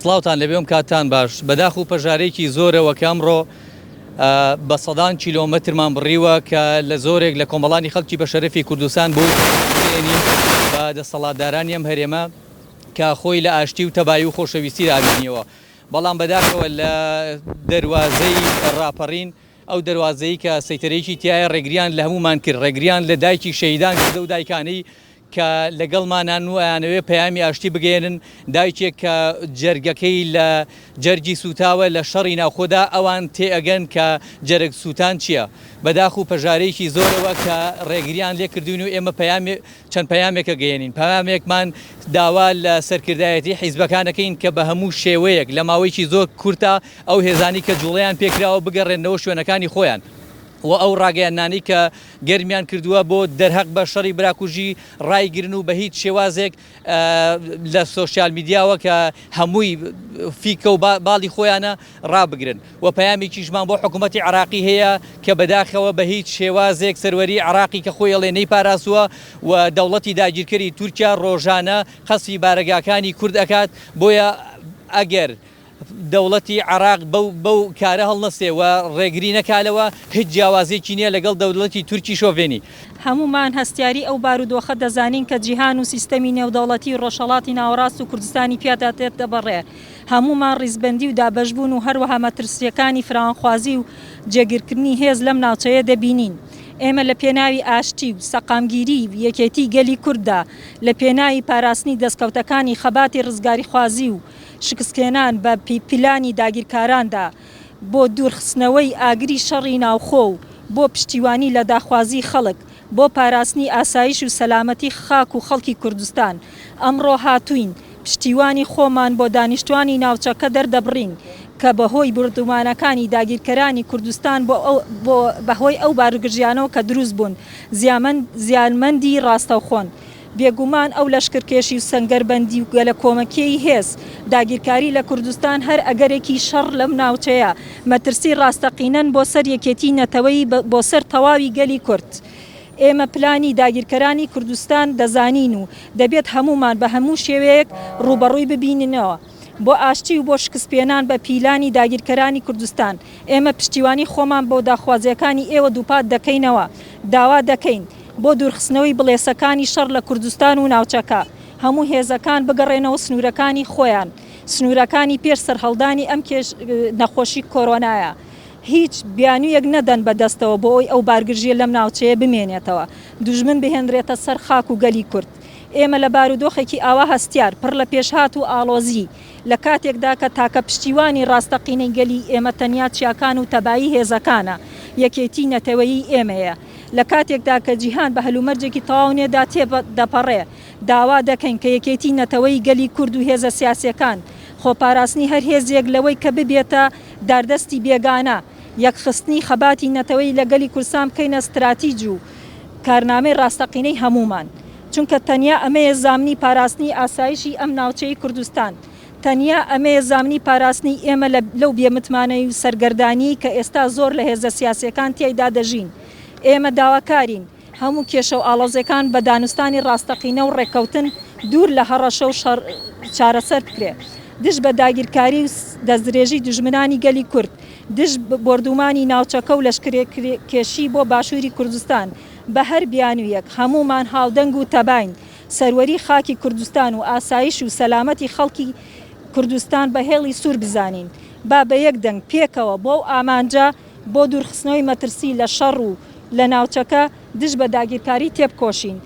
سڵاوتان لێبێ و کاتتان باش. بەداخ و پەژارەیەکی زۆرەوە کە ئەمڕۆ بە سەدان کیلۆمەترمان بڕیوە کە لە زۆرێک لە کۆمەڵانی خەڵکی بەشەرەفی کوردستان بۆ بگەیەنین بە دەسەڵاتدارانی ئەم هەرێمە کە خۆی لە ئاشتی و تەبایی و خۆشەویستیدا بینیەوە بەڵام بەداخەوە لە دەروازەی ڕاپەڕین ئەو دەروازەی کە سەیتەرەیەکی تیایە ڕێگریان لە هەموومان کرد ڕێگریان لە دایکی شەهیدان کرد و دایکانەی کە لەگەڵمانان و ئەیانەوێ پەیامی ئاشتی بگەیەنن، دایکێک کە جەرگەکەی لە جەرگی سووتاوە لە شەڕی ناوخۆدا ئەوان تێئەگەن کە جەرگ سووتان چییە. بە داخ و پەژارەیەکی زۆرەوە کە ڕێگریان لێ کردووین و ئێمە پەیامێ چەند پەیامێک ئەگەیەنین. پەیامێکمان داوا لە سەرکردایەتی حیزبەکان ئەکەین کە بە هەموو شێوەیەک لە ماوەیەکی زۆر کورتا ئەو هێزانەی کە جووڵەیان پێ کراوە بگەڕێننەوە شوێنەکانی خۆیان و ئەو ڕاگەیاندنانەی کە گەرمیان کردووە بۆ دەرهەق بە شەڕی براکوژی ڕایگرن و بە هیچ شێوازێک لە سۆشیال میدیاوە کە هەمووی فیکە و باڵی خۆیانە ڕابگرن و پەیامێکیشمان بۆ حکوومەتی عراقی هەیە کە بەداخەوە بە هیچ شێوازێک سەروەری عراقی کە خۆی ئەڵێ نەیپاراستووە و دەوڵەتی داگیرکەری تورکیا ڕۆژانە قەسفی بارەگاکانی کورد ئەکات بۆیە ئەگەر دەوڵەتی عێراق بەو بەو کارە هەڵنەستێ و ڕێگری نەکا لەوە، هیچ جیاوازیەکی نیە لەگەڵ دەولەتی تورکی شۆڤێنی. هەموومان هەستیاری ئەو بارودۆخە دەزانین کە جیهان و سیستەمی نێودەوڵەتی ڕۆژهەڵاتی ناوەڕاست و کوردستانی پیادا تێدەپەڕێ. هەموومان ڕیزبەندی و دابەشبوون و هەروەها مەترسییەکانی فراوانخوازی و جێگیرکردنی هێز لەم ناوچەیە دەبینین. ئێمە لە پێناوی ئاشتی و سەقامگیریی و یەکێتیی گەلی کورددا، لە پێناوی پاراستنی دەستکەوتەکانی خەباتی ڕزگاریخوازی و شکستهێنان بە پیلانی داگیرکاراندا بۆ دوورخستنەوەی ئاگری شەڕی ناوخۆ و بۆ پشتیوانی لە داخوازیی خەڵک بۆ پاراستنی ئاسایش و سەلامەتی خاک و خەڵکی کوردستان ئەمڕۆ هاتووین پشتیوانی خۆمان بۆ دانیشتوانی ناوچەکە دەردەبڕین کە بە هۆی بوردومانەکانی داگیرکەرانی کوردستان بۆ بە هۆی ئەو بارگرژیانەوە کە دروست بوون زیانمەندی ڕاستەوخۆن. بێگومان ئەو لەشکرکێشی و سەنگەربەندی و گەلەکۆمەکێی هێز داگیرکاری لە کوردستان هەر ئەگەرێکی شەڕ لەم ناوچەیە مەترسی ڕاستەقینەن بۆ سەر یەکێتی نەتەوەیی بۆ سەر تەواوی گەلی کورد. ئێمە پلانی داگیرکەرانی کوردستان دەزانین و دەبێت هەموومان بە هەموو شێوەیەک ڕووبەڕووی ببینەوە. بۆ ئاشتی و بۆ شکستپێنان بە پیلانی داگیرکەرانی کوردستان ئێمە پشتیوانی خۆمان بۆ داخوازییەکانی ئێوە دووپات دەکەینەوە. داوا دەکەین. بۆ دوورخستنەوەی بڵێسەکانی شەڕ لە کوردستان و ناوچەکە، هەموو هێزەکان بگەڕێنەوە سنوورەکانی خۆیان، سنوورەکانی پێش سەرهەڵدانی ئەم کێش نەخۆشی کۆرۆنایە. هیچ بیانوویەک نەدەن بە دەستەوە بۆ ئەوەی ئەو بارگرژییە لەم ناوچەیە بمێنێتەوە، دوژمن بهێنرێتە سەر خاک و گەلی کورد. ئێمە لە بارودۆخێکی ئاوا هەستیار، پڕ لە پێشهات و ئاڵۆزی، لە کاتێکدا کە تاکە پشتیوانی ڕاستەقینەی گەلی ئێمە تەنیا چیاکان و تەبایی هێزەکانە، یەکێتیی نەتەوەیی ئێمەیە. لە کاتێکدا کە جیهان بە هەلومەرجێکی تەواو نوێدا تێدەپەڕێ، داوا دەکەین کە یەکێتی نەتەوەیی گەلی کورد و هێزە سیاسییەکان، خۆپاراستنی هەر هێزێک لەوەی کە ببێتە داردەستی بێگانە، یەکخستنی خەباتی نەتەوەیی لە گەلی کوردستان بکەینە ستراتیج و کارنامەی ڕاستەقینەی هەموومان. چونکە تەنیا ئەمەیە زامنی پاراستنی ئاسایشی ئەم ناوچەی کوردستان. تەنیا ئەمەیە زامنی پاراستنی ئێمە لە لەو بێمتمانەیی و سەرگەردانییەی کە ئێستا زۆر لە هێزە سیاسییەکان تیایدا دەژین. ئێمە داواکارین هەموو کێشە و ئاڵۆزییەکان بە دانوستانی ڕاستەقینە و ڕێککەوتن دوور لە هەڕەشە و شەڕ چارەسەر بکرێ. دژ بە داگیرکاری و دەستدرێژی دوژمنانی گەلی کورد، دژ بۆردومانی ناوچەکە و لەشکرکێشی بۆ باشووری کوردستان بە هەر بیانوویەک، هەموومان هاودەنگ و تەباین. سەروەری خاکی کوردستان و ئاسایش و سەلامەتی خەڵکی کوردستان بە هێڵی سوور بزانین. با بە یەک دەنگ پێکەوە بۆ ئەو ئامانجە بۆ دوورخستنەوەی مەترسی لە شەڕ و لە ناوچەکە دژ بە داگیرکاری تێبکۆشین.